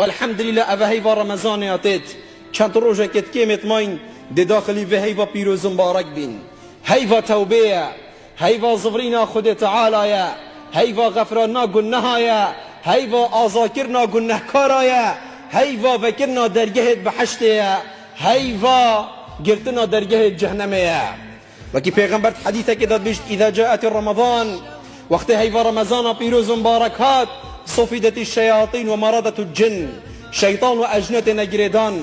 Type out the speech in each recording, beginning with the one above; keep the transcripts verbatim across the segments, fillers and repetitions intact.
Elhamdülillah, eve heyva Remezanê ya têt. Çend rojekê dikêmêt mayn, dê daxilî vê heyva pîroz û mibarek bîn. Heyva tewbê ye, heyva zivrîna Xwedê Teala ye, heyva xefranina guneha ye, heyva azakirina gunehkara ye, heyva vekirina dergehêt biheştê ye, heyva girtina dergehêt cehnemê ye. Wekî Pêxember di hedîsekê de dibêjt, "Îza caet Remezan", wextê heyva Remezana pîroz û mibarek hat, "sufidetî şeyatîn ve maradetu cin", şeytan û ecnê têne girêdan,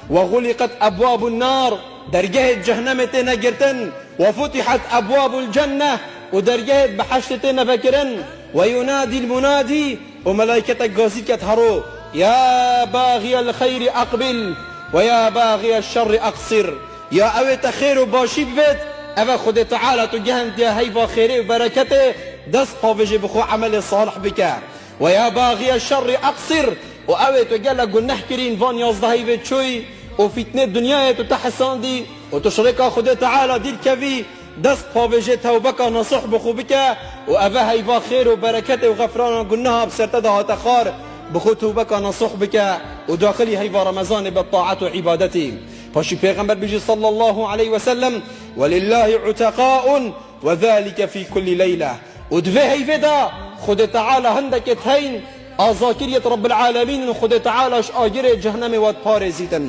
"ve xuliqet ebwabun nar", dergehê cehnemê têne girtin, "ve futihat ebwabul cenneh", û dergehê biheştê têne vekirin, "ve yunadîl munadî", û melaîketek gazî ket hero, "Ya baxiyel xeyrî aqbil, ve ya baxiyel şerrî aqsir." Ya ew ê te xêr û başî bivêt, eve Xwedê Teala tu gehendiye heyva xêrê û bereketê, dest pavêjê bi xwe emelê salih bike. "Ve ya baxiyel şerrî aqsir", û ew ê tu gelek guneh kirîn van yazdeh heyvê çûyî û fîtnê dinyayê tu te hesandî û tu ji rêka Xwedê Teala dîr kevî, dest pavêjê tewbeka nasuh bi xwe bike û eve heyva xêr û bereketê û xefrana guneha bi ser te de hate xar, bi xwe tewbeka nasuh bike û daxilî heyva Remezanê be taet û îbadetî. Paşî Pêxember bêjî sallallahu aleyhi ve sellem, "Ve lillahi uteqaun ve zalike fî kulli leyle." Û di vê heyvê de Xwedê Teala hindekê teyn azakiriyet Rabbil Alemîn û Xwedê Teala ji agirê cehnemê we diparêzîtin.